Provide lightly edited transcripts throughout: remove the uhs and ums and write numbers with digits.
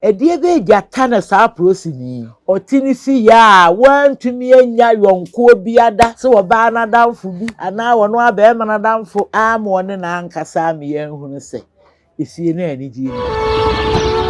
Ɛdeɛ bɛyɛ gyata na saa polisini yi ɔte ne fie a wantumi anya yɔnkoɔ biada sɛ ɔbaa n'adamfo bi anaa ɔno ara barima n'adamfo ama ɔne no ankasa ama yɛanhunu sɛ efie no anigyeɛ ni.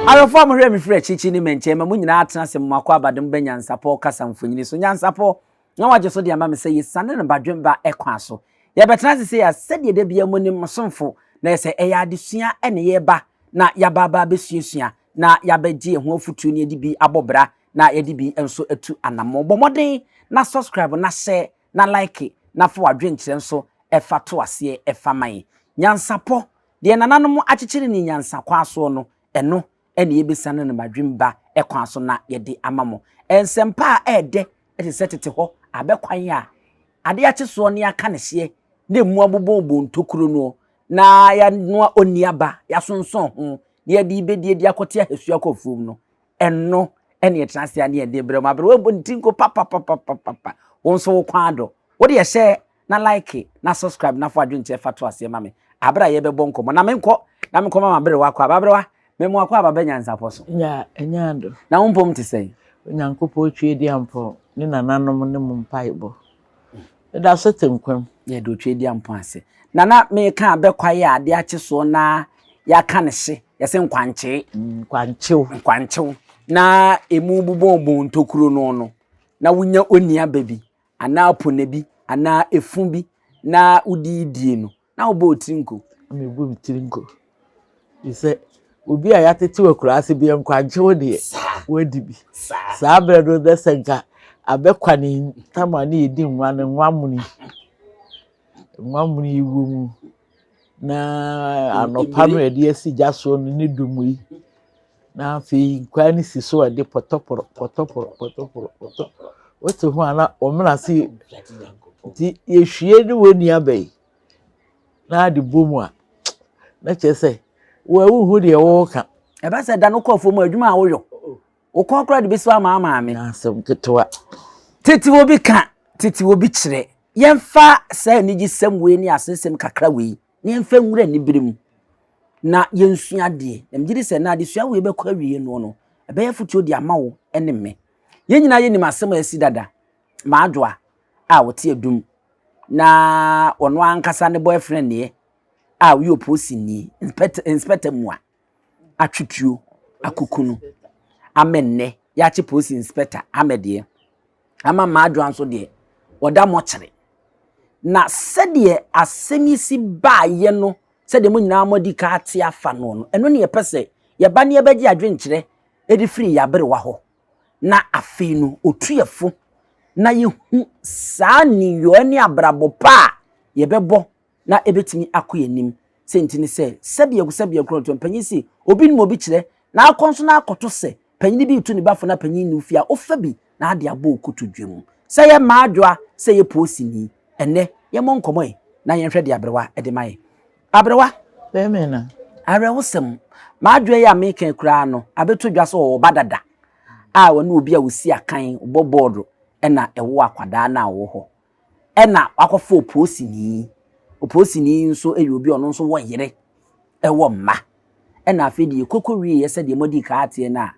Awɛfoɔ a mohwɛ me firi akyirikyiri ne mmɛnkyɛn ma mo nyinaa atena ase mo akɔ abade mo bɛ nyansapɔ kasa mfonini so nyansapɔ na wagye so de ama me sɛ yɛsiane no badwemba kwan so yɛbɛtena ase sei a sɛdeɛ da biara monim mo somfo na yɛ sɛ ɛyɛ adesua ne yɛba na yɛaba aba abɛsuasua na yɛabɛgye yɛn ho afotuo na yɛde bi abɔ bra na yɛde bi nso atu anammɔn. Bɔ mmɔden na subscribe na share na like na fa w'adwenkyerɛ nso fa to aseɛ fa ma yɛn. Nyansapɔ, deɛ nananom akyekyere ne nyansa kwan soɔ no, ɛno na yɛbɛsiane no badwemba kwan so na yɛde ama mo. Nsɛmpa a ɛɛdɛ te sɛ tete hɔ abɛkwan a adeɛ akye soɔ ne aka ne hyeɛ na ɛmu abobɔbɔ ntokuro noɔ na yɛanoa ɔnni aba, yɛasonsɔn ho na yɛde rebɛdi adi akɔte ahasua akɔ afuom no, ɛno ɛne ɛtena ase a ne yɛde brɛ mu aberewa bɔ ne ti nko papapapapapa wo nso wo kwan adɔ wo deɛ hyɛ na like na subscribe na fo adwenkyerɛ fa to aseɛ ma me abere a yɛbɛbɔ nkɔmmɔ na menkɔ na menkɔ ma maberewa akɔ aba aberewa memu akɔ aba bɛ nyansapɔ so Nya ɛnyɛ ado. na wo mpom te sɛn? Onyankopɔn Tweediampɔn ne nananom ne mo mpaebɔ. Meda so te nkwa mu. Yɛda Otweediampɔn ase. Nana meka abɛkwae a ade akye soɔ na yɛaka ne hye yɛsɛ nkwankyee. Nkwankyew. Nkwankyew. Na emu bobɔbɔ ntokuro no no, na wonya onuaba bi anaa pona bi anaa efu bi na wode die no, na wobɔ wo tiri nko. Mebu me tiri nko. Sɛ obi a yɛatete wɔ akuraase bi nkwankyew deɛ, wadi bi. Saa berɛ no dɛ sɛ nka abɛkwa ne ntam a ne yɛdi nwa no, nwa mono yi. Nwa mono yi wɔ mu. Na anɔpa no yɛde asi gya soɔ no ne dum yi. Na afei nkwan no si so a ɛde pɔtɔpɔrɔ pɔtɔpɔrɔ pɔtɔpɔrɔ pɔtɔ. Wote ho a na wɔn ase nti yɛhwie ne wɔn nua bɛyi na ade bɔ mu a na kyerɛ sɛ wɔahuhu deɛ wɔreka. Ɛbɛ sɛ da no kɔ afuom adwuma a woyɔ. Wo kɔn koraa de bɛsi ama maame. Asɛm ketewa. Tete obi ka, tete obi kyerɛ. Yɛmfa saa anigyesɛm wei ne asesɛm kakra wei na yɛmfa nwura anibere mu na yɛnsua adeɛ. Na megye di sɛ na adesua wei bɛkɔ awie noɔ no, ɛbɛyɛ afotuo de ama wo ne me. Yɛn nyinaa yɛnim asɛm a asi dada. Maadwoa a ɔte adum na ɔno ankasa ne boyfriend neɛ a ɔyɛ oposini, inspector mua atwe tuo akɔku no ama nnɛ yɛakye polisi inspector Ahmed deɛ ama Mmadwoa nso deɛ ɔda mɔkyere na sɛdeɛ asɛm yi si baayɛ no sɛdeɛ mo nyinaa mo adi ka ate afa no no ɛno ne yɛpɛ sɛ yɛba ne yɛbɛgye adwenkyerɛ ɛde firi yɛaberewa hɔ na afei no otuɛfo na yɛhu saa nneyɔɛ ne abrabɔ pa a yɛbɛbɔ na ebetumi akɔ yɛn anim. Sɛ nti ne sɛ, sɛbea sɛbea nkorɔnto, mpanyin se, obi nim obi kyerɛ, na akɔ nso na akɔto sɛ, panyin bi retu ne ba fo na panyin nni wo fie a, wofa bi na ade abɔ wo kotodwe mu. Sɛ yɛ mmaadwoa, sɛ yɛ poosini. Ɛnnɛ, yɛmmɔ nkɔmmɔ ɛ, na yɛnhwɛ deɛ aberewa de ma yɛn. Aberewa! Bɛmena. Awerɛhosɛm, m'adwoa yi a meka yi koraa no, abɛtɔ dwa sɛ ɔwɔ ba dada a ɔne obi a ɔsi akan, ɔbɔ bɔɔdo na ɛwoo akwadaa no a ɔwɔ hɔ. Ɛna wakɔfa oposini. Oposini yi nso yɛ obi a ɔno nso wɔ yere wɔ mma. Ɛna afei deɛ koko wieɛ sɛdeɛ moadi kan ateɛ no a,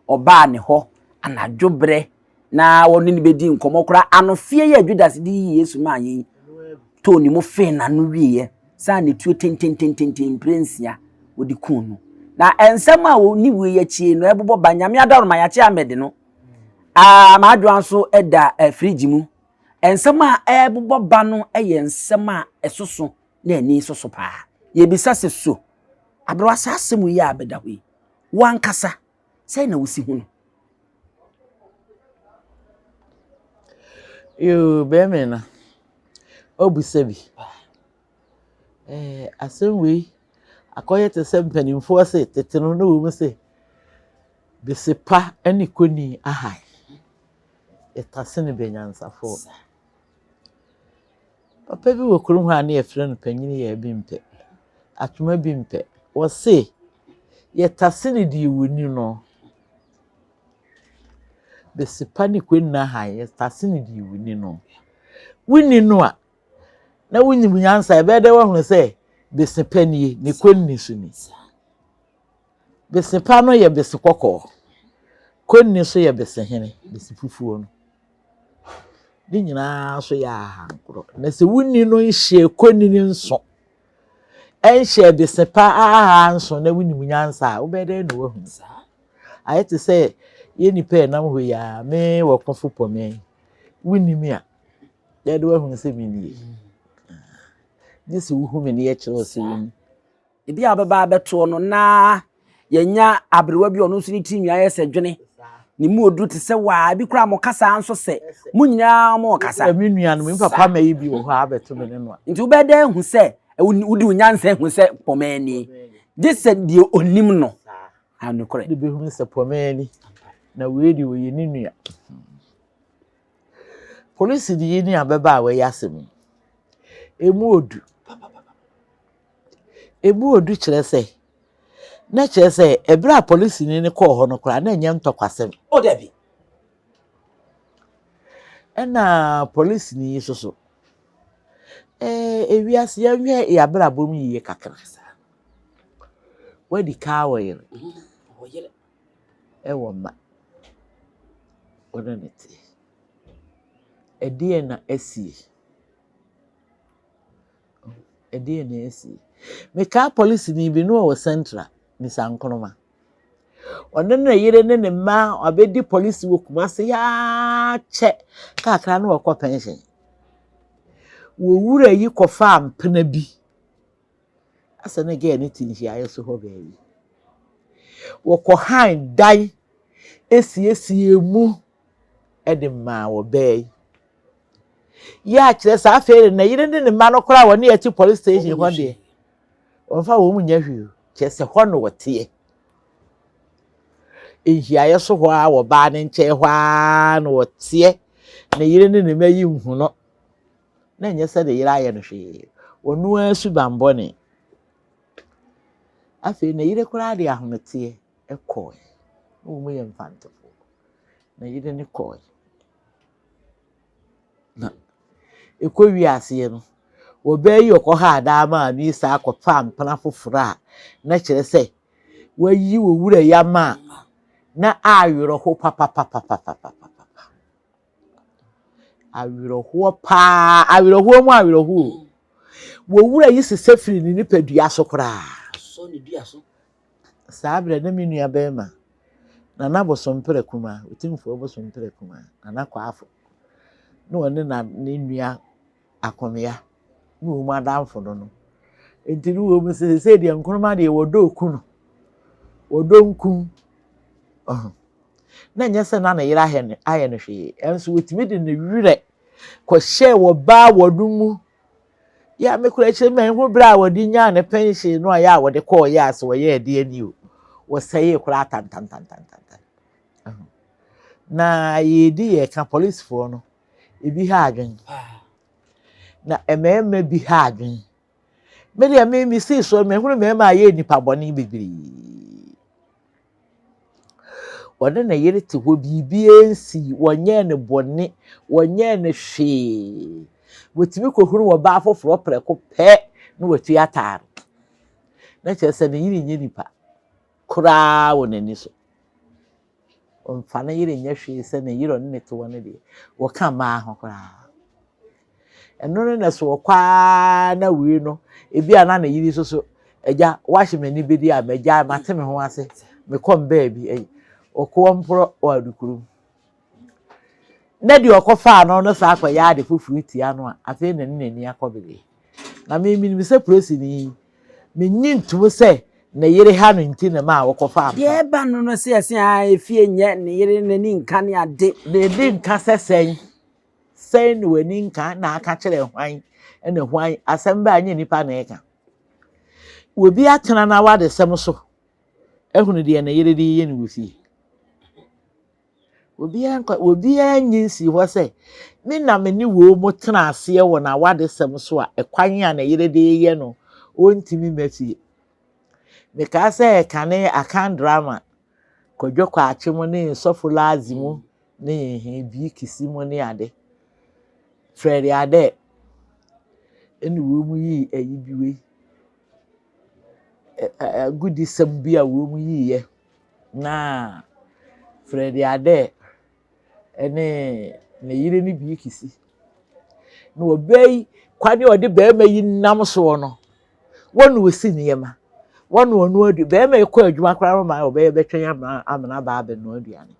ɔbaa ne hɔ anadwo berɛ na wɔne no bɛdi nkɔmmɔ koraa. Anofeɛ yi a Judas de yii Yesu maa yɛn yi, too ne mu fee n'ano wieɛ, saa ne tuo tententententen mprɛnsia wɔde kuu no. Na nsɛm a wɔne wei akyie no ɛbobɔ ba Nyame adaworoma yɛakye Ahmed no. Ah, m'adwoa nso da eh, fridge mu. Nsɛm a ɛrebobɔ ba no yɛ nsɛm a ɛsoso na ani soso paa. Yɛbisa sɛ, So aberewa saa asɛm yi a abɛda hɔ yi, wo ankasa sɛn na wusi hu no? Yoo, bɛrima no, wabisa bi. Ɛɛ asɛm wei akɔyɛ te sɛ mpanimfoɔ se tete no na wɔn se besepa ne koni ahae. Yɛtase no bɛnyansafoɔ. Papa bi wɔ kurom ha a ne yɛfrɛ no Panyin Yaa bi mpɛ, Atwoma bi mpɛ. Wɔse yɛtase no deɛ wɔni no. Bese pa ne kwenna ha yɛtase no deɛ wonni no. Wonni no a, na wonnim nyansa a, ɛbɛyɛ dɛ woahunu sɛ bese pa nie, ne kwenni so ni. Bese pa no yɛ bese kɔkɔɔ, kwenni nso yɛ bese hene, bese fufuo no. Ne nyinaa nso yɛ ahankorɔ. Na sɛ wonni no nhyɛɛ kwenni no nso, ɛnhyɛɛ bese pa aha nso na wonim nyansa a, wobɛyɛ dɛn na woahunu? Ayɛ te sɛ yɛn nnipa a ɛnam hɔ yi ara, me wɔ kofo pɔmɛ yi, wonni me a, yɛde woahunu sɛ mennie. Gye sɛ wohu me na yɛkyerɛ wo sɛ wonni. Ebi a wobɛba abɛtoɔ no na yɛnya aberewa bi a ɔno nso ne tiri nwi ayɛ sɛ dwene, ne mu oduru te sɛ waa, ebi koraa mo kasa nso sɛ mo nyinaa mo kasa. Me nua no, me papa ma yi bi wɔ hɔ a abɛto me ne no a. Nti wobɛyɛ dɛ ahu sɛ wode wo nyansa ahu sɛ pɔmɛ nie, gye sɛ deɛ onim no. Anokorɛ. De bɛhunu sɛ pɔmɛ ni, na wei deɛ ɔyɛ ne nua. Polisi de yi ne ababaawa yi asɛm yi, emu odu. Emu odu kyerɛ sɛ, na kyerɛ sɛ ɛberɛ a polisini no kɔɔ hɔ no koraa na ɛnyɛ ntɔkwasɛm. O dabi. Ɛna polisini yi nso so, ɛɛ ewiase yɛnhwɛ yɛn abrabɔ mu yie kakra. Wadi ka wɔ yere. Wɔ yere. Ɛwɔ mma. Wo ne no te. Ɛdeɛn na asie? Ɛdeɛn na asie? Mekaa polisini bi na ɔwɔ Central, Mr. Nkrumah. Ɔne ne yere ne ne mma abɛdi polisi wɔ Kumasi aa kyɛ kakra na ɔkɔ pension. Wɔwura yi kɔfaa mpena bi. Asɛ ne girl no te nhyiaeɛ so hɔ baabi. Wɔkɔhan dan esiesie mu de maa ɔbaa yi. Yɛ a kyerɛ sɛ afei de ne yere ne ne mma no koraa wɔne yɛte police station hɔ deɛ, wɔmfa wɔn nyɛ hwee o. Kyerɛ sɛ hɔ na wɔteɛ. Nhyiaeɛ so hɔ ara wɔ baa ne nkyɛn hɔ ara na wɔteɛ. Ne yere ne ne mma yi nhu no. Na ɛnyɛ sɛ ne yere ayɛ no hwee. Ɔno ara suban bɔne. Afei ne yere koraa de ahometeɛ kɔe. Na wɔn yɛ mfantefoɔ. Ne yere no kɔe. Na ɛkɔ wiaseɛ no, ɔbaa yi ɔkɔhaa daa maame yi saa kɔfaa mpena foforɔ a na kyerɛ sɛ wayi wɔ wura yi ama a na awerɛho papapapapapapa. Awerɛhoɔ paa, awerɛhoɔ mu awerɛhoɔ o. Wɔ wura yi sesa firi ne nipadua so koraa. Asɔ ne dua so. Saa berɛ na me nua bɛrima, Nana Bosomprɛ Kumaa, Otumfoɔ Bosomprɛ Kumaa, Nana Kwaafo, na ɔne na ne nua Akomea ne wɔn adamfo no no. Nti ne wɔn sɛ sɛ deɛ Nkrumah deɛ wɔdɔ oku no, wɔdɔ nkum. Ɔho. Na nyɛ sɛ na ne yere ayɛ no ayɛ no hwee, ɛnso wɔtumi de ne werɛ kɔhyɛɛ ɔbaa wɔ no mu. Yɛ a me koraa akyire mɛnhu berɛ a wɔde nyaa ne pension no a yɛ a wɔde kɔɔ yɛ a sɛ wɔyɛ ɛdeɛ ni o. Wɔsɛee koraa tantantantantantan. Na yɛredi yɛreka polisifoɔ no, ebi ha adwene. Na mmarima bi ha adwene. Me deɛ me mesii so mehunu mmarima a yɛ nnipa bɔne bebree. Ɔne ne yere te hɔ biribiara nsii, wɔnyɛɛ no bɔne, wɔnyɛɛ no hwee. Wɔtumi kɔhunu ɔbaa foforɔ prɛko pɛ na watu ataare. Na kyerɛ sɛ ne yere nyɛ nipa koraa wɔ n'ani so. Ɔmfa ne yere nyɛ hwee sɛ ne yere ɔne ne te hɔ no deɛ, wɔka mmaa ho koraa. Ɛno ne na so ɔkɔ ara na wei no, ebi a na ne yere nso so, agya wahye m'ani bɛdi a magya mate me ho ase, mekɔ m baabi, ɛyi, ɔkɔ mporɔ wɔ adukurom. Na deɛ ɔkɔfaa no no saa akɔyɛ ade foforɔ tia no a, afei na ne n'ani akɔ bebree. Na me menim sɛ polisini yi, menyi ntom sɛ ne yere ha no nti na ma a wɔkɔfaa no. Deɛ ɛba no no sɛ ɛsɛ a efie nyɛ ne yere n'ani nka ne ade. N'ani nka sɛ sɛn? Sɛn na w'ani nka na aka kyerɛ hwan na hwan asɛm bɛa nyɛ nipa na ɛka. Obi atena n'awadesɛm so ahunu deɛ ne yere de yɛ no wɔ fie. Obiara nkɔ obiara nyi nsi hɔ sɛ me na me ne wɔ mu tena aseɛ wɔ n'awadesɛm so a ɛkwan a ne yere de yɛ no ɔntumi mma fie. Mekaa sɛ kane Akan drama Kwadwo Kwakye mu ne Sɔfo Lazi mu. ne hɛn bii kisi mu ne ade. Frɛde adɛ ɛna wɔn yii ayi bi wei agudisɛm bi a wɔn yiiɛ na Frɛde adɛ ɛne ne yere ne bii kisi. Na ɔbaa yi kwan a ɔde barima yi nam soɔ no, wɔn na ɔsi nneɛma, wɔn na ɔnoa aduane. Barima yi kɔ adwuma koraa ma ɔbɛyɛ bɛtwɛn ama amena aba abɛnoa aduane.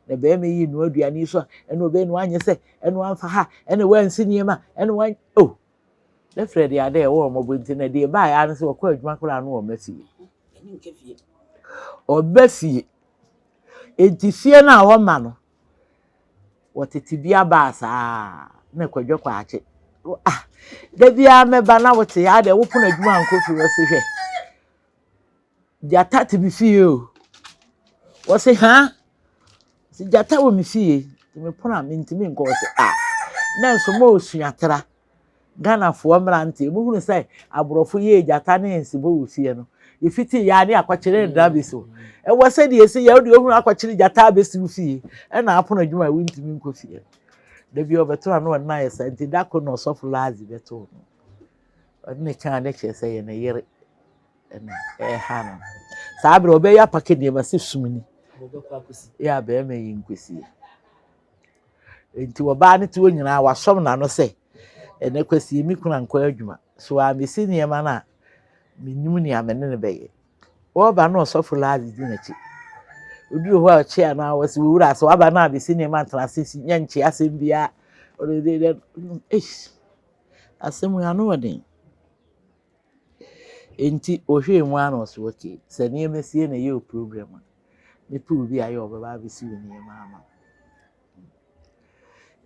Na barima yi noa aduane yi so a, ɛna ɔbɛyɛ no anyɛ sɛ, ɛna wamfa ha, ɛna wansi nneɛma, ɛna wan oh. Ne frɛ deɛ adeɛ ɛwɔ wɔn mmɔbɔ nti na deɛ ɛbaeɛ ara ne sɛ ɔkɔ adwuma koraa no ɔmma fie. Ɔba fie. Enti fie no a wɔma no, Wɔtete bi abaa saa na Kwadwo Kwakye. Ah, da biara mɛba na wote ha deɛ wopono adwuma ankɔ fie wɔse hwɛ. Gyata te me fie o. Wɔse ha? Wɔse gyata wɔ me fie. Nti mepono a mentumi nkɔ wɔse ah. Na nso ma osua tra. Ghanafoɔ mmeranteɛ, mohunu sɛ aborɔfo yɛɛ gyata ne nsebɔ wɔ fie no, yɛfitii yɛ a ne akɔkyere no da bɛsi hɔ. Ɛwɔ sɛ deɛ ɛsi yɛ, wode ohunu akɔkyere gyata abɛsi wo fie, ɛna apono adwuma a wontumi nkɔ fie. Da bi ɔbɛto ano ɔne no ayɛ saa, nti da ko na ɔsɔfo Lazi bɛtoo no. Ɔne ne kaa ne kyerɛ sɛ yɛ ne yere ɛna ɛha no. Saa berɛ ɔbɛyɛ apake nneɛma sɛ sum ni. Yɛ a bɛrima yi nkɔsie. Enti ɔbaa no te hɔ nyinaa wasɔm n'ano sɛ, Ɛnnɛ Kwasi, me kunu ankɔ adwuma. So wammesi nneɛma no a, mennim nea me ne no bɛyɛ. Ɔreba no ɔsɔfo Lazi di n'akyi. Oduru hɔ a ɔkyea no a ɔse, Owura, sɛ waba no abesi nneɛma ntena ase si nyɛ nkyea asɛm biara. Ɔde de de eish asɛm yi ano wɔ den. Enti ɔhwɛɛ mu ara na ɔse okay, sɛ nneɛma sie na ɛyɛ o program a, mepɛ obi a yɛ ɔbɛba abɛsi wo nneɛma ama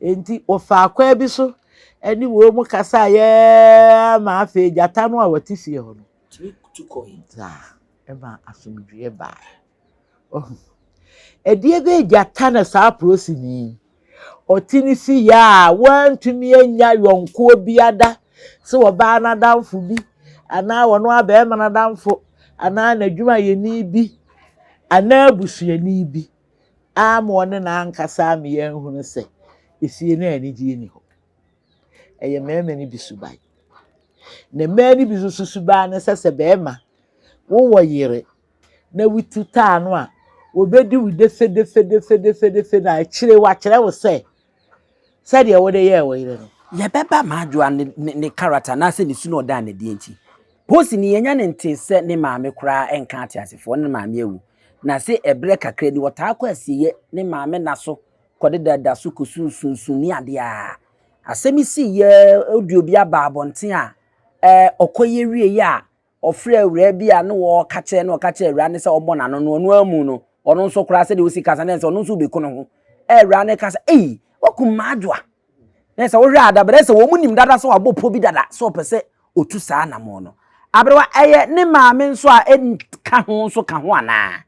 wo. Enti wɔfaa kwan bi so ne wɔn mu kasaeɛ ma afei gyata no a wɔte fie hɔ no tumi tu kɔe. Saa ɛma asomdwoeɛ baeɛ. Ɔho. Ɛdeɛ bɛyɛ gyata na saa polisini ɔte ne fie a wantumi anya yɔnkoɔ bi ada sɛ ɔbaa n'adamfo bi anaa ɔno abɛɛma n'adamfo anaa n'adwumayɛni bi anaa abusuani bi. Amma ɔne n'ankasa amma yɛanhunu sɛ efie no anigyeɛ nni hɔ. Ɛyɛ mmarima no bi suban. Na mmaa no bi nso suban ne sɛ sɛ barima wowɔ yere na wotu taa no a, wɔbɛdi wo defedefedefedefe na akyire wakyerɛ wo sɛ sɛdeɛ wode yɛɛ wo yere no. Yɛbɛba Madwoa ne ne ne character anaasɛ ne su na ɔdaa no adi nti. Posi no yɛnya no ntee sɛ ne maame koraa nka ateasefoɔ, ne maame awu. Na se ɛberɛ kakra ni wɔtaa kɔ asieɛ ne maame nna so kɔdeda da so kɔsunsunsun ne adeɛ a. Asɛm yi siiɛ audio bi aba abɔnten a ɛɛ ɔkɔyɛ wieeɛ a ɔfrɛɛ awuraa bi a ne wɔka kyerɛ na ɔka kyerɛ awuraa no sɛ ɔmmɔ n'ano no ɔno amu no ɔno nso koraa sɛdeɛ ɔsi kasa na sɛ ɔno nso bɛku ne ho awuraa no ka sɛ ei wakum m'adwoa na sɛ wohwɛ a dabrɛ sɛ wɔn nim dada sɛ wabɔ pɔ bi dada sɛ ɔpɛ sɛ ɔtu saa anamɔ no aberewa ɛyɛ ne maame nso a ɛnka ho nso ka ho anaa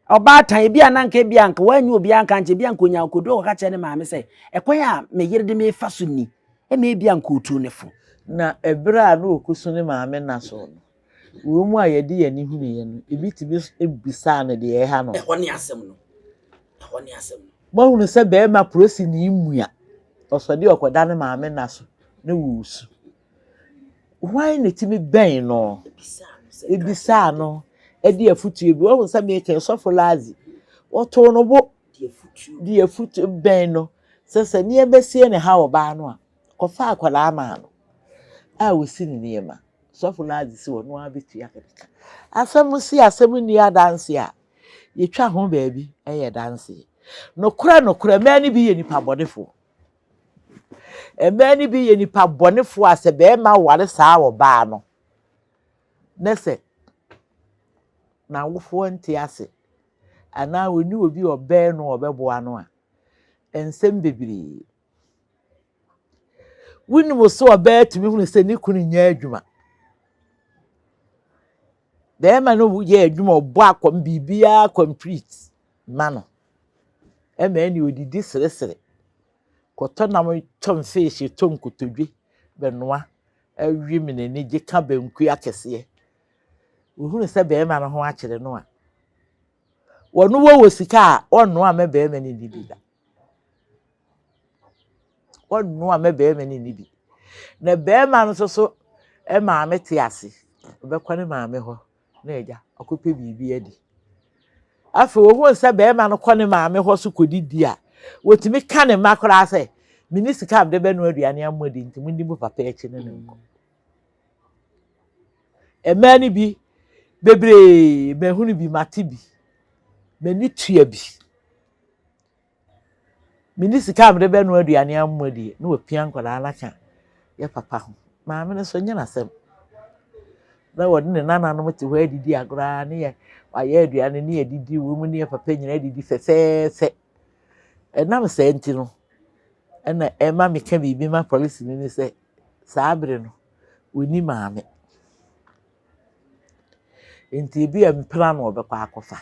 Ɔbaatan, ebia na anka ebia anka wanyi obiara anka nkyɛ, ebia anka onya akokoduru kɔka kyerɛ ne maame sɛ, ɛkwan a me yere de me fa so ni, ɛma ebia anka otuu ne fo. Na ɛberɛ a na ɔkusu ne maame nna so no, wɔn mu a yɛde yɛn ani hunuiɛ no, ebi tumi bisaa no deɛ ɛha no. Ɛhɔ ne asɛm no. Ɛhɔ ne asɛm no. Moahunu sɛ barima polisini mua, ɔsɔ deɛ ɔkɔda ne maame nna so na ɔresu. Hwan na ɛtumi bɛn no bisaa no de afotuo bi. Wahu sɛ meka sɔfo Lazi, wɔtoo no bo de afotuo bɛn no sɛ sɛ nneɛma sie ne ha ɔbaa no a, kɔfa akwadaa maa no a ɔsi ne nneɛma. Sɔfo Lazi si ɔno ara bɛtua ne ka. Asɛm si asɛm nni adanse a, yɛtwa ho baabi yɛ danseɛ. Nokorɛ nokorɛ, mmaa no bi yɛ nnipa bɔnefoɔ. Mmaa no bi yɛ nnipa bɔnefoɔ a sɛ barima ware saa ɔbaa no na sɛ n'awofoɔ nte ase anaa ɔnni obi a ɔbɛn no a ɔbɛboa no a, nsɛm bebree. Wonim sɛ ɔbaa tumi hunu sɛ ne kunu nyɛ adwuma. Barima no yɛ adwuma ɔbɔ akɔm biribiara complete ma no. Ɛma ɛne odidi seresere. Kɔtɔ nam tɔ mfeehye tɔ nkotodwe bɛnoa we me n'ani gye ka banku akɛseɛ. Ohunu sɛ barima no ho akyere no a, Wɔn wɔ wɔ sika a wɔnnoa mɛ bɛrima no nni bi da. Wɔnnoa mɛ bɛrima no nni bi. Na bɛrima no nso so maame te ase. Ɔbɛkɔ ne maame hɔ na agya ɔkɔpɛ biribi adi. Afei ohun sɛ bɛrima no kɔ ne maame hɔ so kɔdidi a, wɔtumi ka ne mma koraa sɛ, menni sika a mede bɛnoa aduane ama adi nti monni mo papa akyi ne ne nkɔ. Mmaa no bi bebree, mahunu bi, mate bi, m'ani tua bi. Menni sika a mede bɛnoa aduane ama adi na wapia nkwadaa no aka yɛ papa ho. Maame no nso nyɛ n'asɛm. Na wɔde ne nananom te hɔ adidi agorɔ ara ne yɛ wayɛ aduane ne yɛdidi wɔ mu ne yɛ papa nyinaa adidi fɛfɛɛfɛ. Ɛnam saa nti no, ɛna ɛma meka biribi ma polisini no sɛ saa bere no, onni maame. Nti ebi a mpena na ɔbɛkɔ akɔfa.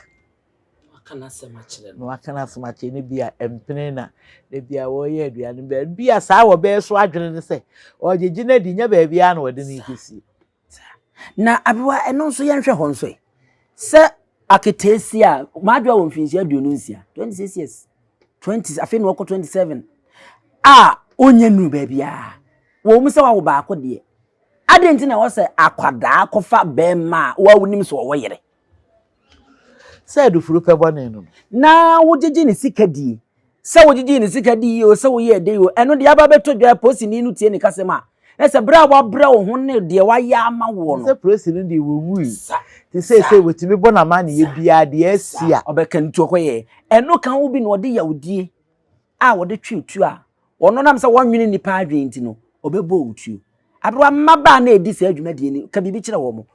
Waka n'asɛm akyerɛ no. Na waka n'asɛm akyerɛ no bi a mpene na na bi a wɔreyɛ aduane bɛ bi a saa wɔbɛyɛ so adwene ne sɛ ɔgyegye no adi nyɛ baabiara na wɔde no kɔsie. Na abewa ɛno nso yɛnhwɛ hɔ nso ɛ. Sɛ aketeesia a m'adwoa wɔ mfinhyia 26, 26 years, 20 afei na ɔkɔ 27 a ɔnyɛ nuru baabiara. Wɔ mu sɛ wawo baako deɛ. Adɛn nti na ɛwɔ sɛ akwadaa kɔfa bɛrima a wonim sɛ ɔwɔ yere? Sɛ adufuru pɛ bɔne no no. Na wogyegye ne sika die. Sɛ wogyegyee ne sika dii o, sɛ woyɛɛ dɛn o, ɛno deɛ aba abɛtɔ dwa, polisini no tie ne kasɛm a, na sɛ berɛ a wabrɛ wo ho ne deɛ wayɛ ama woɔ no. Sɛ polisini deɛ wɔwui, te seesei wɔtumi bɔ no amanneɛ biara deɛ asi a. Ɔbɛka no nti ɔkɔyɛɛ. Ɛno ka ho bi na ɔde yawdie a wɔde twe tuo a ɔno nam sɛ wɔnwene nnipa adwene nti no, ɔbɛbɔ wo tuo. Aberewa mmabaa na ɛdi saa dwumadie no, ka biribi kyerɛ wɔn.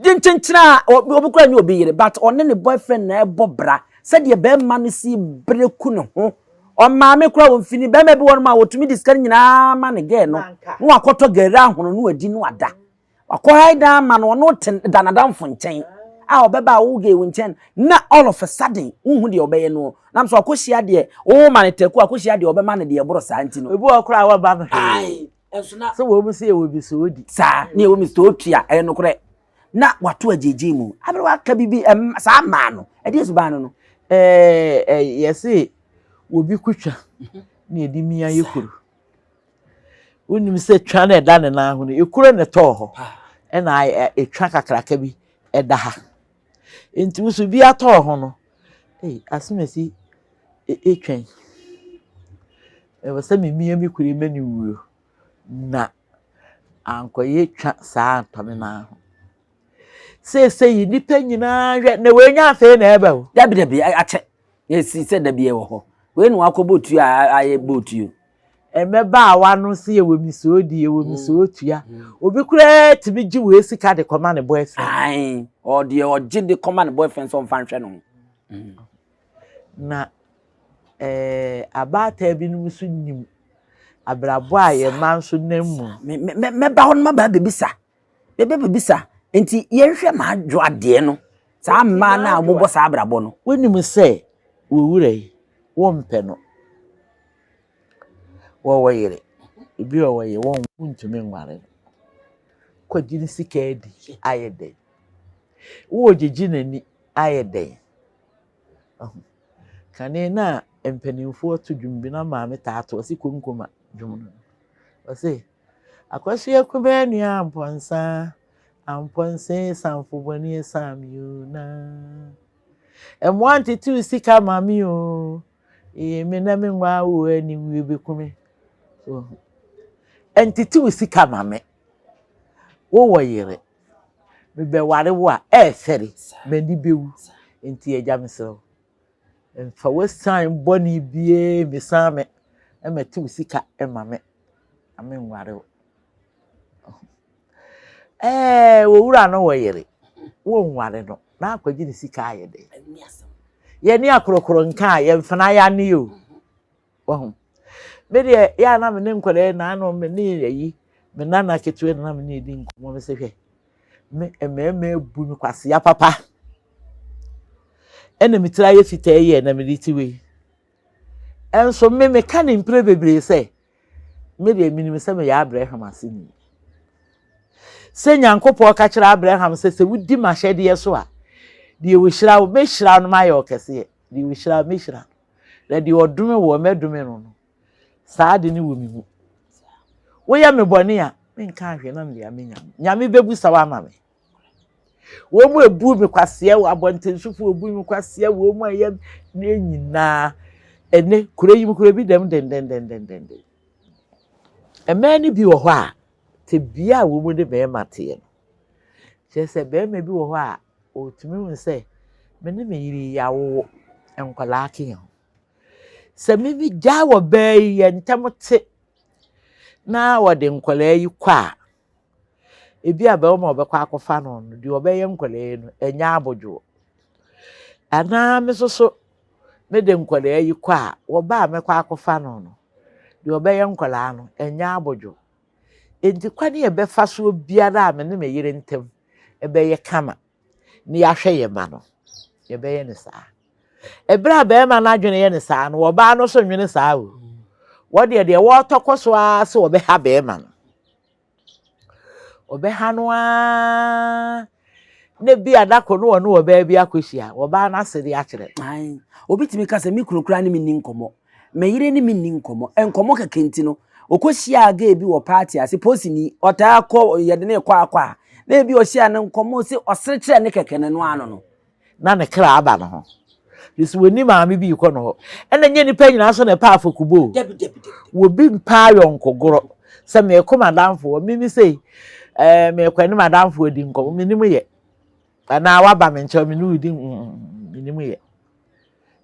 Gye nkyenkyene a obi koraa nyɛ obi yere but ɔne ne boyfriend na ɛbɔ bra sɛdeɛ bɛrima no si bere ku ne ho. Ɔmaame koraa wɔmfini bɛrima bi wɔ nom a wɔtumi de sika no nyinaa ma ne gɛɛ no na wakɔtɔ gari ahono na wadi no ada. Wakɔhae dan ama no, ɔno te da n'adamfo nkyɛn a ɔbɛba a wo gay wo nkyɛn na all of a sudden wonhu deɛ ɔbɛyɛ no nam so akɔhyia deɛ wo ma no taku akɔhyia deɛ ɔbɛma no deɛ ɛboro saa nti no. Ebi wɔ koraa a wɔba no hwee. Sɛ wɔn mu sɛ yɛwɔ bi sɛ odi. Saa ne yɛwɔ mi sɛ otua ɛyɛ nokorɛ na wato agyegye mu abere waka bibi ɛm saa maa no ɛdeɛ suban no no. Ɛɛ yɛse obi kutwa na yɛde mia yɛ kuro. Wonim sɛ twa na ɛda ne nan ho no, ekuro na ɛtɔɔ hɔ ɛna etwa kakraka bi ɛda ha. Nti wo so bi atɔɔ ho no, ei asomasi etwa yi. Ɛwɔ sɛ memia me kuro yi ma no wuo na ankɔyɛ twa saa antɔ me nan ho. Seesei nnipa nyinaa hwɛ na wei nyɛ afei na ɛba o. Dabi dabi akyɛ. Esi sɛ dabi ɛwɔ hɔ. Wei na wakɔ bɔ tuo a ayɛ bɔ tuo. Mmabaawa no nso yɛwɔ misoo di, yɛwɔ misoo tua. Obi koraa tumi gye wei sika de kɔma ne boyfriend. Ae, ɔdeɛ ɔgye de kɔma ne boyfriend sɛ ɔmfa nhwɛ ne ho. Na ɛɛ abaatan binom nso nim abrabɔ a yɛn mma nso nam mu. Mɛba hɔ no maba abɛbisa. Mɛba abɛbisa. Nti yɛnhwɛ m'adwo adeɛ no. Saa mmaa no a wɔbɔ saa abrabɔ no. Wonim sɛ wo wura yi, wompɛ no. Wɔwɔ yere. Ebi wɔ wɔyɛ wɔn wontumi nware no. Kɔgye ne sika adi ayɛ dɛn? Wowɔ gyegye n'ani ayɛ dɛn? Kane na mpanimfoɔ to dwom bi na maame taa to ɔse konkoma dwom no. Ɔse akɔsoɛ kumaa nua ampɔnsa ampɔnsa sanfo bɔne san mi o na. Mmoa ntetew sika ma me o. Ee me na me nwa wo ani wie beku me. So ntetew sika ma me. Wowɔ yere. Mebɛware wo a ɛɛfɛre m'ani bɛwu. Nti agya mesrɛ wo. Mfa w'asiane bɔne biara mmesiane me mmɛtew sika ma me na menware wo. Ɛɛ wo wura no wɔ yere. Wonware no na akɔgye ne sika ayɛ dɛn? Yɛne akorɔkorɔ nka a yɛmfena yɛ ane o. Wahu. Me deɛ yɛ a na me ne nkwadaa yi na ano me ne ayi me nana ketewa na me ne edi nkɔmmɔ me sɛ hwɛ me mmarima abu me kwasea papa ɛna me tiri ayɛ fitaa yi ɛna me de ti wei ɛnso me meka ne mpire bebree sɛ me deɛ menim sɛ meyɛ Abraham aseni sɛ Nyankopɔn ka kyerɛ Abraham sɛ sɛ wodi m'ahyɛdeɛ so a. Deɛ ɔhyira wo, mɛhyira no mayɛ ɔkɛseɛ. Deɛ ɔhyira wo, mɛhyira no. Na deɛ ɔdome woɔ, mɛdome no no. Saa ade no wɔ me mu. Woyɛ me bɔne a, menka ahwɛ na mede ama Nyame. Nyame bɛbusa wo ama me. Wɔn mu ebu me kwaseɛ wɔ abɔntensofo ebu me kwaseɛ wɔn mu a ɛyɛ ne nyinaa. Ɛnɛ kuro yi mu kuro bi dɛm dendendendenden. Mmaa no bi wɔ hɔ a, tebea a wɔn ne barima teɛ no, kyerɛ sɛ barima bi wɔ hɔ a, ɔtumi hu sɛ me ne me yere yi yɛawowo nkwadaa ka yɛn ho. Sɛ me megyaa wɔ baa yi yɛn ntam te na wɔde nkwadaa yi kɔ a, ebi a barima a ɔbɛkɔ akɔfa no no, deɛ ɔbɛyɛ nkwadaa yi no, ɛnyɛ abodwoɔ. Anaa me nso so mede nkwadaa yi kɔ a, wɔba a mɛkɔ akɔfa no no, deɛ ɔbɛyɛ nkwadaa no, ɛnyɛ abodwo. Enti kwan a yɛbɛfa soɔ biara a me ne me yere ntam ɛbɛyɛ kama na yɛahwɛ yɛn mma no, yɛbɛyɛ no saa. Ɛberɛ a barima no adwene yɛ no saa no, ɔbaa no nso nwene saa o. Wɔdeɛ deɛ wɔretɔ kɔ so ara sɛ wɔbɛha barima no. Ɔbɛha no ara na bi a da koro no ɔne ɔbaa bi akɔhyia, ɔbaa no asere akyerɛ no. Ae. Obi tumi ka sɛ, me kunu koraa ne me nni nkɔmmɔ. Me yere ne me nni nkɔmmɔ. Nkɔmmɔ kɛkɛ nti no, ɔkɔhyiaa gay bi wɔ party ase, posini, ɔtaa kɔ, yɛde no rekɔ akɔ a, na ebi ɔhyia no nkɔmmɔ, ɔse ɔsere kyerɛ ne kɛkɛ no, ɛno ano no. na ne kra aba ne ho. Firi sɛ wɔnni maame bi rekɔ ne hɔ. Ɛna nyɛ nnipa nyinaa nso na ɛpɛ afɔkubɔ o. Wɔbi mpɛ ayɔnkogorɔ. Sɛ merekɔ m'adamfo hɔ, mimi sei, ɛɛ merekɔ ne m'adamfo adi nkɔmmɔ, menim yɛ. Anaa waba me nkyɛn, me ne wo di menim yɛ.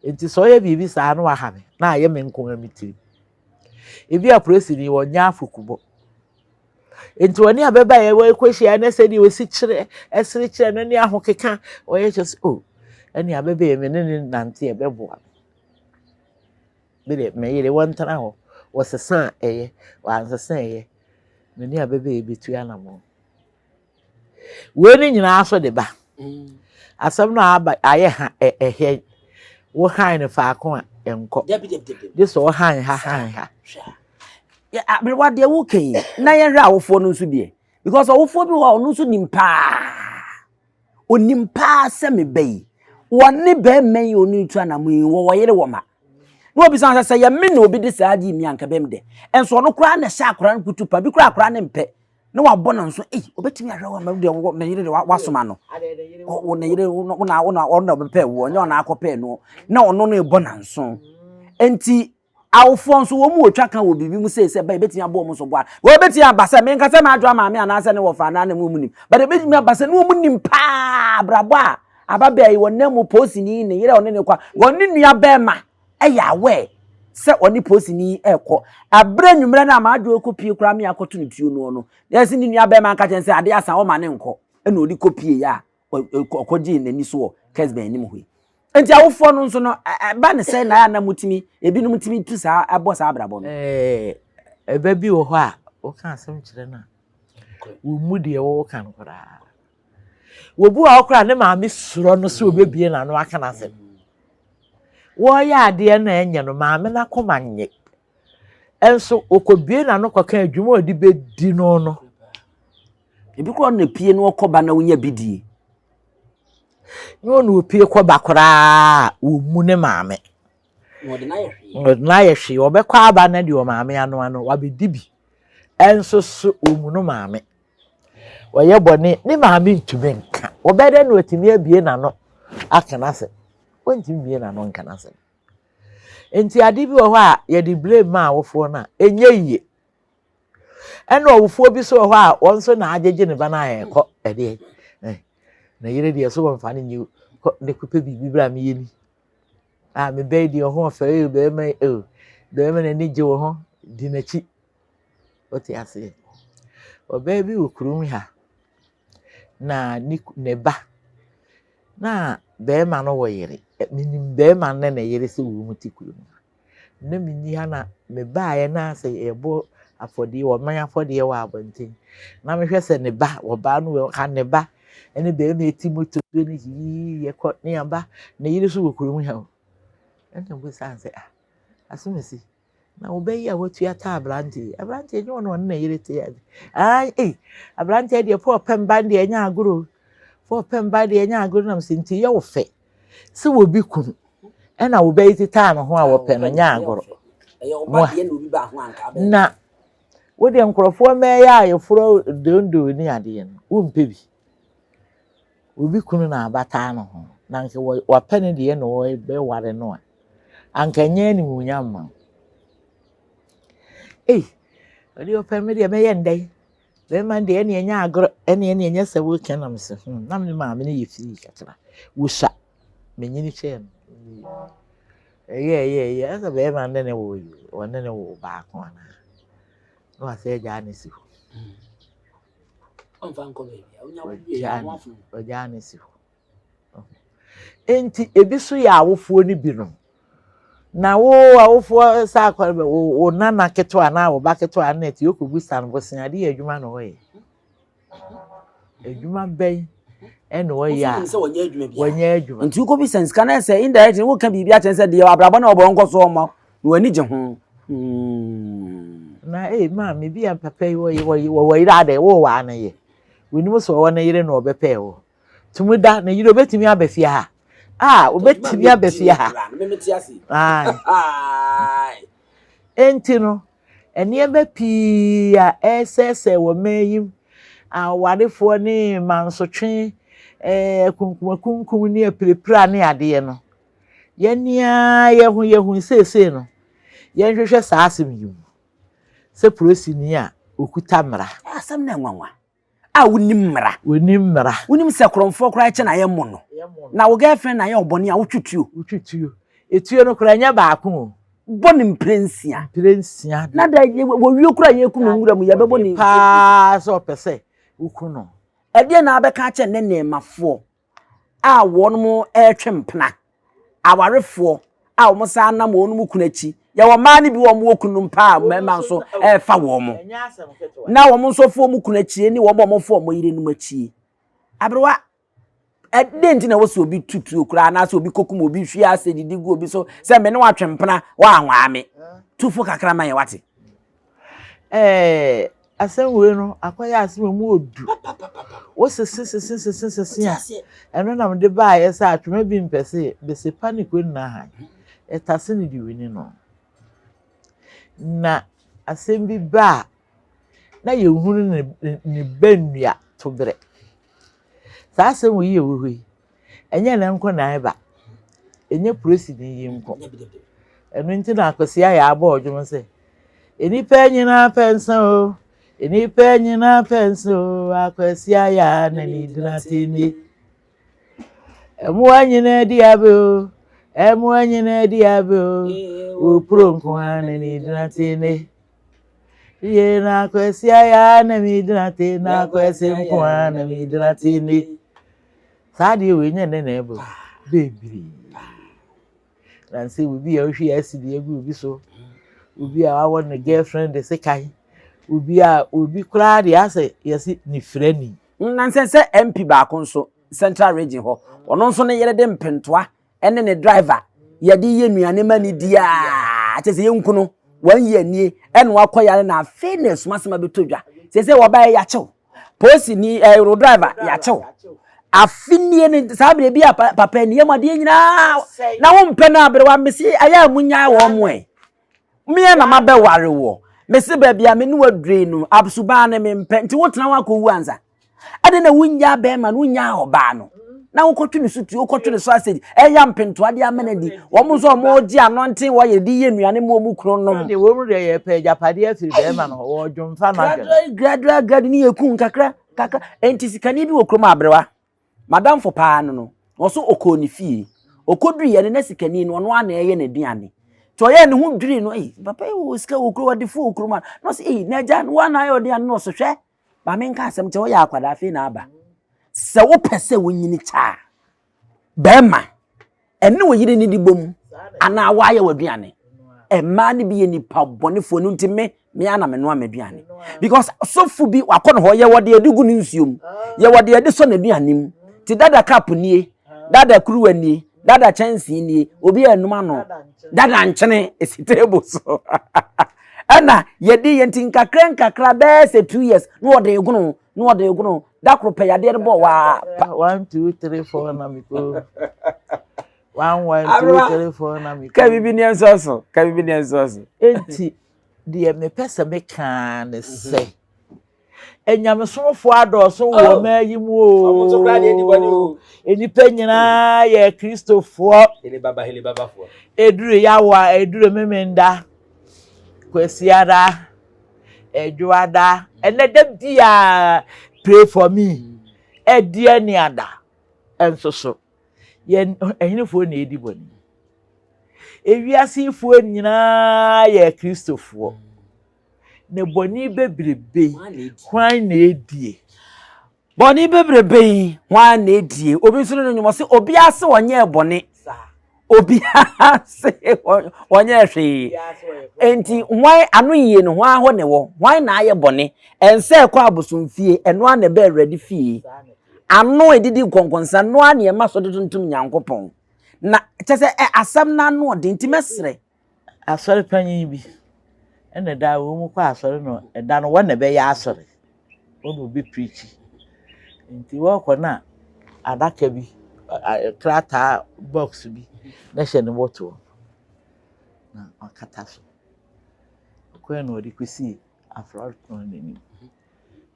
Nti sɛ ɔyɛ biribi saa na waha me, na ayɛ me nko ara me tirim. Ebi a polisini wɔnyɛ afɔkubɔ. Nti wɔne ababaa yi wɔrekɔhyia na sɛdeɛ wɔsi kyerɛ ɛsere kyerɛ no ne ahokeka wɔyɛ kyerɛ sɛ o ɛne ababaa yi me ne ne nante ɛbɛboa me. Me deɛ me yere wɔntena hɔ wɔsesa a ɛyɛ wɔansesa a ɛyɛ me ne ababaa yi bɛtu anammɔn. Wei ne nyinaa so de ba. Asɛm no aba ayɛ ha ɛhɛ wo han no faako a ɛnkɔ. Gye sɛ ɔhan ha han ha. Aberewa deɛ woka yi na yɛhwɛ awofoɔ no nso deɛ because ɔwofoɔ bi wɔ hɔ a ɔno nso nim paa onim paa sɛ me ba yi wɔne bɛrima yi ɔne tu anamo yi wɔwɔ yere wɔ ma na obi san sɛ sɛ yɛ me na obi de saa gye mi anka bɛm dɛ ɛnso ɔno koraa na ɛhyɛ akora no kutu pa bi koraa akora ne mpɛ na wabɔ no nso ei obetumi ahwɛ hɔ ma deɛ wɔ ne yere de wasoma no wɔ ne yere wo na wo na ɔno na ɔbɛpɛ wo ɔnyɛ ɔna akɔpɛ no na ɔno no ebɔ nanso nti awofoɔ nso wɔn mu wɔtwa ka wɔ biribi mu sei sɛ bɛyɛ bɛtumi abɔ wɔn so boa wɔn bɛtumi aba sɛ menka sɛ m'adwoa maame anaasɛ ne wɔfa anaa ne mu nim but ebɛtumi aba sɛ ne wɔn nim paa abrabɔ a ababaa yi wɔn nam mu polisini ne yere a ɔne ne kɔ wɔn ne nua bɛrima yɛ aware sɛ ɔne polisini yi rekɔ. Ɛberɛ anwummerɛ no a m'adwoa kɔpie koraa me akɔto no tuo noɔ no, na ɛsɛ ne nua bɛrima nka kyɛn sɛ adeɛ asa ɔma ne nkɔ, ɛna ɔde kɔpie yɛ a ɔkɔgyee n'ani so wɔ Kesben anim hɔ yi. Nti awofoɔ no nso no, ɛba ne sɛ na na motumi, ebinom tumi tu saa, ɛbɔ saa abrabɔ no. Ɛba bi wɔ hɔ a, woka asɛm kyerɛ no a, wɔmmu deɛ woka no koraa. Wɔbu wɔ hɔ koraa ne maame suro no sɛ ɔbɛbie n'ano aka n'asɛm. Wɔreyɛ adeɛ na ɛnyɛ no, maame no akoma nye. Nso ɔkɔbie n'ano kɔka adwuma a ɔde bɛdi no no. Ebi koraa na pie na ɔkɔ ba na wonya bi die. Nyɛ ɔna opie kɔ ba koraa a, ɔmmu ne maame. Na ɔde no ayɛ hwee. Ɔde no ayɛ hwee. Ɔbɛkɔ aba na deɛ ɔmaame anoa no, wabɛdi bi. Ɛnso so ɔmmu no maame. Ɔyɛ bɔne, ne maame ntumi nka. Ɔbɛyɛ dɛn na watumi abue n'ano aka n'asɛm? Ɔntumi mmue n'ano nka n'asɛm. Nti ade bi wɔ hɔ a yɛde blame ma awofoɔ no a, ɛnyɛ yie. Ɛna ɔwofoɔ bi nso wɔ hɔ a wɔn nso na agyegye ne ba no a ɛkɔ ɛdeɛ. Na yere deɛ so wɔmfa no nyɛ kɔ ne kɔpɛ biribi bra meyɛ ni. A me ba yi deɛ ɔho ɔfɛ ee bɛrima yi ee bɛrima n'ani gye wo ho di n'akyi. Wote aseɛ? Ɔbaa bi wɔ kurom ha, na ne ne ba, na barima no wɔ yere. Menim barima no ne ne yere sɛ wɔte kurom ha. Na menni ha na mebaeɛ na sɛ yɛrebɔ afɔdeɛ, ɔman afɔdeɛ wɔ abɔnten. Na mehwɛ sɛ ne ba, ɔbaa no wɔ ha, ne ba ne barima yi te moto so ne yii yɛkɔ ne yɛaba. Ne yere nso wɔ kurom ha o. Ɛna mebisaa no sɛ, ah, Asomasi, Na wo ba yi a watua taa aberanteɛ yi, aberanteɛ nyɛ ɔno ɔne ne yere te ade. Ae, ei, aberanteɛ deɛ pɔ ɔpɛ mba deɛ ɛnyɛ agorɔ o. Fo ɔpɛ mba deɛ ɛnyɛ agorɔ nam sɛ nti yɛ wo fɛ sɛ obi kunu ɛna wo bɛyi tetaa ne ho a wɔpɛ no nyɛ agorɔ. Na wo deɛ nkurɔfoɔ mɛyɛ ayeforɔ dondoo ne adeɛ no wompɛ bi. Obi kunu na abataa ne ho na nka wapɛ ne deɛ na ɔbɛware no a anka ɛnyɛ animuonyam ma wo. Ei, ɔde ɔpɛ me deɛ mɛyɛ ndɛn? Bɛrima no deɛ ɛne ɛnyɛ agorɔ ɛne ɛne ɛnyɛ sɛ woka nam sɛ hmm na me maame no yɛ firii kakra wosua menyini kyɛɛ no ɛyɛ ɛyɛ ɛyɛ ɛsɛ bɛrima no ne ne wo yi ɔne ne wo baako anaa na wasɛ agyaa ne si hɔ ɔgyaa ne si hɔ Enti ebi nso yɛ awofoɔ no binom. Na wo awofoɔ sɛ akɔrɔ bɛ wo wo nana ketewa anaa wo ba ketewa no ɛte okɔbu sa no bosea de yɛ adwuma na ɔyɛ. Adwuma bɛn ɛna ɔyɛ a wɔnyɛ adwuma. Nti wokɔbi sɛ sika no sɛ indirectly woka biribi akyerɛ sɛ deɛ abrabɔ na ɔbɔ nkɔ so ɔma na w'ani gye ho. Na ee maame bi a papa yi wɔyɛ wɔyɛ wɔwɔ yere adɛ wowɔ ano yɛ. Wɔnim sɛ ɔwɔ ne yere na ɔbɛpɛɛ wɔ. Tumi da ne yere obetumi aba fie ha. Ah, obetumi aba fie ha. Enti no, nneɛma pii a ɛresɛesɛe wɔ mmaa yi mu, awarefoɔ ne mansotwe, ɛɛ akunkumakunkum ne apirapira ne adeɛ no, yɛn ara yɛn ho yɛn ho seesei no, yɛnhwehwɛ saa asɛm yi mu sɛ polisini a okuta mmara. Asɛm no nwanwa. a wonim mmara. Wonim mmara. Wonim sɛ korɔmfoɔ koraa kyɛ na yɛmmɔ no. Na wo girlfriend na ayɛ ɔbɔne a wotwe tuo. Wotwe tuo. Etuo no koraa ɛnyɛ baako o. Bɔ no mprɛnsia. Mprɛnsia. Na da wɔwie koraa yɛku no nwura mu yɛbɛbɔ ne. Paa sɛ ɔpɛ sɛ woku no. Ɛdeɛ na abɛka akyɛ ne nneɛmafoɔ a wɔn retwe mpena, awarefoɔ a wɔn san nam wɔn kunu akyi. Yɛwɔ mmaa no bi wɔn wɔ kununom paa mmarima nso refa wɔn. Na wɔn nso fo wɔn kunu akyi ne wɔn a wɔfo wɔn yerenom akyi. Aberewa, ɛdɛn nti na ɛwɔ sɛ obi tutuo koraa anaasɛ obi kokum obi hwie ase didi gu obi so sɛ me ne watwe mpena woanwaa me. Tufo kakra ma yɛ wate. Ɛɛ asɛm wei no akɔyɛ asɛm a emu odu. Wosese sese sese sese a, ɛno na mede baeɛ sɛ atwoma bi mpɛ se besepa ne kuro nyinaa han. Ɛtase ne de wini no. Na asɛm bi ba a, na yɛhunu ne ne ba nnua to berɛ. Saa asɛm wei yɛ wɔ hɔ yi, Ɛnyɛ nnɛ nko na ɛba. Ɛnyɛ polisini yi nko. Ɛno nti na Akwasi ayɛ abɔ ɔdwom sɛ, Nnipa nyinaa pɛ nsa o, nnipa nyinaa pɛ nsa o, Akwasi ayɛ a n'ani gyina tenie. Mmoa nyinaa di abe o, mmoa nyinaa di abe o, wopuro nko ara n'ani gyina tenie. Ye na Akwasi ayɛ a n'ani gyina te, na Akwasi nko ara n'ani gyina tenie. Saa adeɛ wei nyɛ nnɛ na ɛba o, bebree. Nansa obi a ɔhwie acid agu obi so, obi a wawɔ ne girlfriend de sekan, obi a obi koraa deɛ asɛ yɛse ne firani. Nansa sɛ MP baako nso Central Region hɔ, ɔno nso ne yere de mpentoa ne ne driver yɛde yɛ nnuane ma ne di a kyɛ sɛ yɛnku no wɔn yɛ nie ɛna wakɔ yare na afei na asumasɛm abɛtɔ dwa sɛ sɛ wɔbaeɛ yɛakyew polisi ni ɛɛ eh, driver yɛakyew afe nie ne saa berɛ bi a papa ni yɛ mu adeɛ nyinaa na wompɛ no aberewa mese ɛyɛ a munyaa wɔn mo ɛ meɛ na mabɛware wɔ mese baabi a me ne wadure no absuban ne mempɛ nti wotena ho akɔwu ansa Adɛn na wonnyaa bɛrima no, wonnyaa ɔbaa no, na wokɔtwe ne so tuo, wokɔtwe ne so asɛdi, ɛyɛ mpentoa de ama no adi. Wɔn nso a wɔgye anɔnten wɔyɛ de yɛ nnuane ma wɔn kunu nom. Deɛ wɔn deɛ yɛpɛ agyapadeɛ afiri bɛrima no hɔ, wɔdwomfa no adwene. Gradual gradual ne yɛku nkakra kakra. Enti sikani bi wɔ kurom aberewa. Madamfo paa no no, ɔso ɔkɔɔ ne fie. Ɔkɔduruiɛ no na sikani no ɔno ara na ɛyɛ n'aduane. Nti ɔyɛɛ ne ho dwirii no, ei papa yi wɔ sika wɔ kurom, ɔdefoɔ wɔ kurom a. Na ɔse ei na agya wo ara na ayɛ ɔdeane no ɔse hwɛ Ma menka asɛm kyɛ woyɛ akwadaa afei na aba. Sɛ wopɛ sɛ wonyini kyɛ a, bɛrima ɛne wo yere ne di bom anaa woayɛ w'aduane. Mmaa no bi yɛ nipa bɔnefoɔ no nti me me ara na menoa m'aduane because sɔfo bi wakɔ ne hɔ yɛwɔ deɛ yɛde gu ne nsuo mu yɛwɔ deɛ yɛde sɔ n'aduane mu ti dada cup nie dada kuruwa nie dada kyɛnsee nie obi a ɛnum ano dada nkyene esi table so ɛna yɛde yɛn ti nkakra nkakra bɛyɛ sɛ 2 years na wɔde gono na wɔde gono Da koro pɛ yadeɛ no bɔɔ waa pa. 1 2 3 4 na mekɔ. 1 1 2 3 4 na mekɔ. Ka bibi ne nso so. Ka bibi ne nso so. Enti deɛ mepɛ sɛ meka ne sɛ anyamesomfoɔ adɔɔso wɔ oh. ɔman yi mu o. Nnipa nyinaa yɛ Kristofoɔ. Eduru Yawa, eduru Memenda, Kwasiada, Ɛdwoada, ɛnɛ da biara pray for me. Ɛdeɛ ne ada nso so. Yɛn ɛhenefoɔ na edi bɔne. Ewiasefoɔ nyinaa yɛ Kristofoɔ. Na bɔne bebrebe yi, hwan na edie? Bɔne bebrebe yi, hwan na edie? Obi nso ne no nnwom ɔse obiara se ɔnyɛɛ bɔne. Obiara se ɔnyɛɛ hwee. Enti hwan ano yie no hwan hɔ na ɛwɔ? Hwan na ayɛ bɔne? Ɛnsɛ ɛkɔ abosomfie, ɛno ara na ɛbɛ Awurade fie. Ano edidi nkɔnkɔnsa, ɛno ara na ɛma so de tontom Nyankopɔn. Na kyɛ sɛ ɛ asɛm no ano ɔden nti mɛsrɛ. Asɔre panyin bi ɛna da wɔn mu kɔ asɔre no ɛda no wɔn na ɛbɛyɛ asɔre wɔn na obi pirikyi nti wɔkɔ na adaka bi krataa box bi na hyɛ ne bɔtɔ na wakata so ɔkɔɛ na ɔde kɔsi afra pono n'anim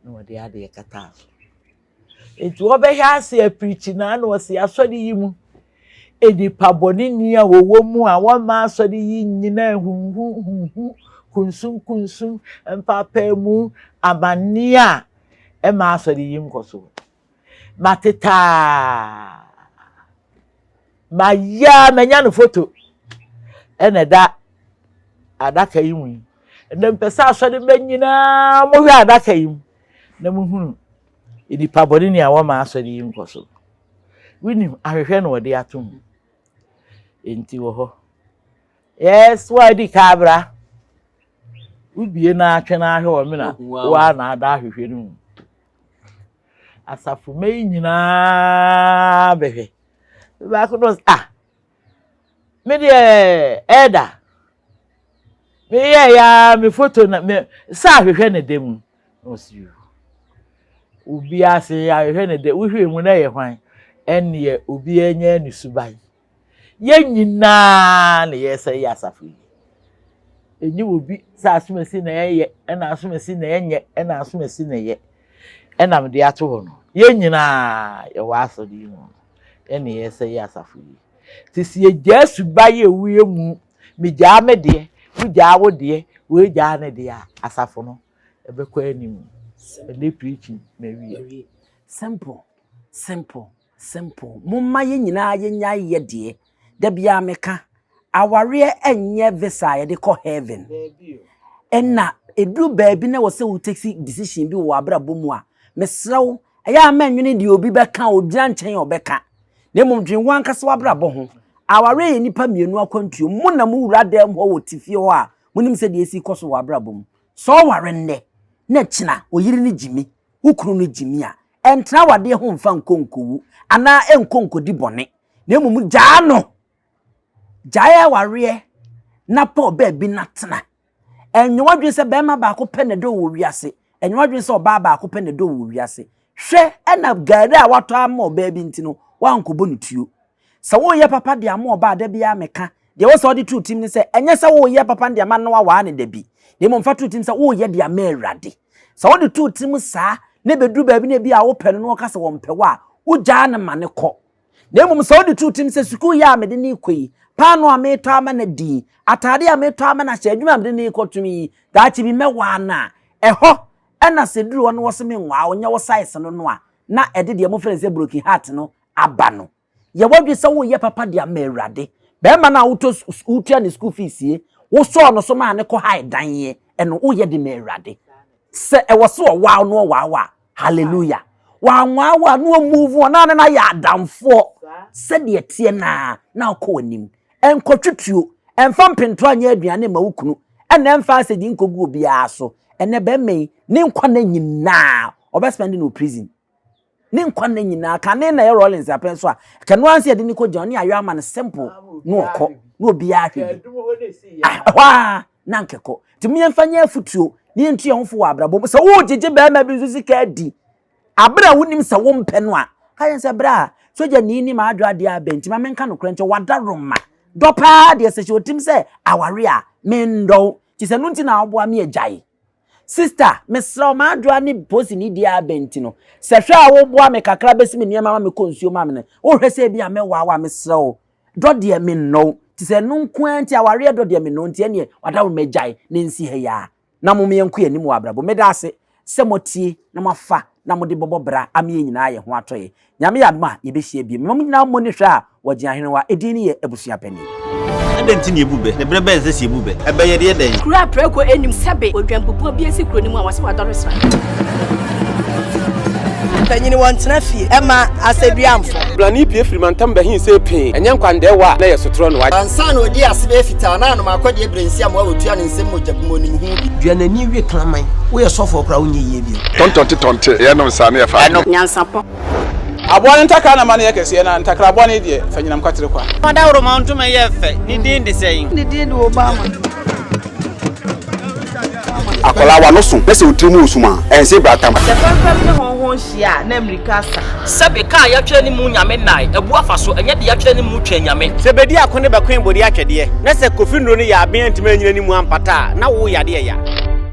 na ɔde adeɛ kataa so. Enti wɔbɛhwɛ ase apirikyi na na ɔsi asɔre yi mu. Nnipa bɔne ni a wɔwɔ mu a wɔmma asɔre yi nnyina huhuhuhu, kunsunkunsum, mpaapaemu, amanneɛ a ɛmma asɔre yi nkɔ so. Matetaa. Mayɛ a manya no foto ɛna ɛda adaka yi mu yi. Ɛnna mpɛ sɛ asɔre mma nyinaa mohwɛ adaka yi mu. na muhunu nnipa bɔne ni a wɔma asɔre yi nkɔ so. Wonim ahwehwɛ na wɔde ato mu. Enti wɔ hɔ. Yes, wɔadi ka abra. Wobie na atwe na ahwɛ wɔ mena woa na ada ahwehwɛ no mu. Asafo mma yi nyinaa bɛhwɛ. Baako no ah me deɛ ɛda meyɛ ya me foto na me sɛ ahwehwɛ ne da mu na ɔsi yoo obi ase ahwehwɛ ne da wohwɛ mu na ɛyɛ hwan ɛnneɛ obi anya ne suban yɛn nyinaa na yɛsɛ yɛ asafo yi ɛnyɛ obi sɛ asomasi na ɛyɛ ɛna asomasi na ɛnyɛ ɛna asomasi na ɛyɛ ɛna mede ato hɔ no yɛn nyinaa yɛwɔ asɔre yi mu ɛna yɛsɛ yɛ asafo yi te sɛ yɛgyaa suba yɛ ɛwɔ yɛ mu megyaa me deɛ wogyaa wo deɛ wei gyaa ne deɛ a asafo no ɛbɛkɔ anim ɛnɛ preaching na wie. Simple, simple, simple. Momma yɛn nyinaa yɛnyae yɛ deɛ. Da biara meka, awareɛ ɛnyɛ visa a yɛde kɔ heaven. Ɛna ɛduru baabi na wɔ sɛ wo take decision bi wɔ w'abrabɔ mu a, mesrɛ wo, ɛyɛ a mɛnwene deɛ obi bɛka, ogyina nkyɛn a ɔbɛka. Na mmom dwen wo ankasa w'abrabɔ ho. Awareɛ yɛ nnipa mmienu akwantuo. Mo na mo wura dan mu hɔ wɔ te fie hɔ a, monim sɛdeɛ ɛsi kɔ so wɔ abrabɔ mu. Sɛ ɔware nnɛ, na kyena oyere no gyimi, wo kunu no gyimi a, ɛntena awadeɛ ho mfa nkɔ nkɔwu anaa ɛnkɔ nkɔdi bɔne, na mmom gyaa no. Gyae awareɛ na pɛ ɔbaa bi na tena. Ɛnyɛ w'adwene sɛ barima baako pɛ na ɛdɔ wɔ wiase. Ɛnyɛ w'adwene sɛ ɔbaa baako pɛ na ɛdɔ wɔ wiase. Hwɛ ɛna gari a watɔ ama ɔbaa bi nti no, woankɔbɔ no tuo. Sɛ woreyɛ papa de ama ɔbaa da biara meka, deɛ ɛwɔ sɛ wode to tirim ne sɛ, ɛnyɛ sɛ woreyɛ papa no de ama no awaa no da bi, na mmom fa to tirim sɛ woreyɛ de ama Awurade. Sɛ wode to tirim saa na ɛbɛduru baabi na ebi a wopɛ no na ɔka sɛ wɔmpɛ wo a, wogyaa no ma no kɔ. Na mmom sɛ wode to tirim sɛ sukuu yi a mede no rekɔ yi, paanoo a meretɔ ama no adi yi, ataade a meretɔ ama no ahyɛ, adwuma a mede no rekɔtom yi, daakye bi mɛwaa no a, ɛhɔ na sɛ duru hɔ na wɔse menwaa wo, nyɛ wo size no no a, na ɛde deɛ mofrɛ no sɛ broken heart no aba no. Yɛ w'adwene sɛ woreyɛ papa de ama Awurade. Barima no a wotɔ wotua ne school fees yi, wosɔɔ no so maa no kɔ hae dan yi, ɛno woyɛ de ma Awurade. Sɛ ɛwɔ sɛ ɔwaa wo na ɔwaa wo a, hallelujah. Wanwaa wo a na ɔmove on na ne no ayɛ adamfoɔ sɛdeɛ ɛteɛ no ara na ɔkɔ w'anim. Ɛnkɔtwe tuo, ɛmfa mpentoa nyɛ aduane mma wo kunu, ɛna ɛmfa asɛdi nkɔgu obiara so. Ɛnɛ barima yi, ne nkwa nna nyinaa ɔbɛspɛnde no wɔ prison. Ne nkwa nna nyinaa, kane na ɛyɛ Rawlings apɛn so a, kɛno ara sɛ yɛde no kɔ gyina ne ayɔ ama no simple na ɔkɔ na obiara hwɛ bi. Ah, ɛhɔ ara na nkɛkɔ. Nti mo yɛmfa nyɛ afotuo na yɛntu yɛn ho fo wɔ abrabɔ mu. Sɛ wogyegye barima bi nso sika adi. Abere a wonim sɛ wompɛ no a, ka yɛn sɛ bra sogyani ni m'adwo adeɛ abɛn nti ma menka nokorɛ nkyɛ w'adaworoma dɔ paa deɛ sɛ hyɛ otim sɛ aware a mendɔ wo nti sɛ no nti na woboa me agyae. Sister, mesrɛ wo m'adwoa ne posini deɛ abɛn nti no sɛ hwɛ a woboa me kakra bɛsi me nneɛma ma mekɔ nsuo ma me no wohwɛ sɛ ebi a mɛwaa wo a mesrɛ wo dɔ deɛ mennɔ wo nti sɛ ɛno nko ara nti awareɛ dɔ deɛ mennɔ wo nti ɛneɛ w'adaworoma agyae na ɛnsi ha yi ara. Na mom yɛnkɔ yɛn anim wɔ abrabɔ mu. Meda ase sɛ moatie na moafa na mode bɛbɔ bra ama yɛn nyinaa yɛn ho atɔ yɛn. Nyame yɛ adom a, yɛbɛhyia bio. Mema mo nyinaa mmɔ ne hwɛ a wɔgye ahenewa. Edin no yɛ Abusua Panin. Adɛn nti na yɛbu bɛ? Na berɛ bɛn na ɛsɛ sɛ yɛbu bɛ? Ɛbɛ yɛ deɛ dɛn? Kuro a prako nnim sɛbe odwanbubuo bi asi kuro no mu a wɔse wadɔre sra. Mpanyin wɔntena fie mma asɛduamfo. Blani pue firi mantam bɛhe see pee, ɛnyɛ nkwandɛɛwa a na ɛyɛ sotorɔ no. Ansa na odii ase bɛyɛ fitaa na anom akɔdeɛ berɛ nsi amoa wɔtua ne nsam mogya gu mu onim ho bi. Dua n'ani we kraman. Woyɛ sɔfoɔ koraa wonyɛ yie bio. Tɔntɔnte tɔnte yɛnom saa ne yɛfa adeɛ. Nyansapɔ. Aboa no ntakra na ma no yɛ kɛseɛ, na ntakra bɔne deɛ, fa nyinam kwatere kwa. Ɔdawuroma ntoma yɛ fɛ, ne din de sɛn? Ne din de Obama. Akwadaa w'ano so na sɛ wo tiri mu resum a, ɛnse bratam. Sɛ fɛmfɛm ne hɔnhɔn hyia a, na mmirika asa. Sɛbe, kaa a yɛatwerɛ ne mu Nyame nnae, abu afa so, ɛnyɛ deɛ yɛatwerɛ ne mu Twɛn Nyame. Sɛ bedi ako ne bɛkoe bode atwɛdeɛ, na sɛ Kofi nnuro no yɛ aben antumi anyina ne mu ampata a, na wo yadeɛ ya.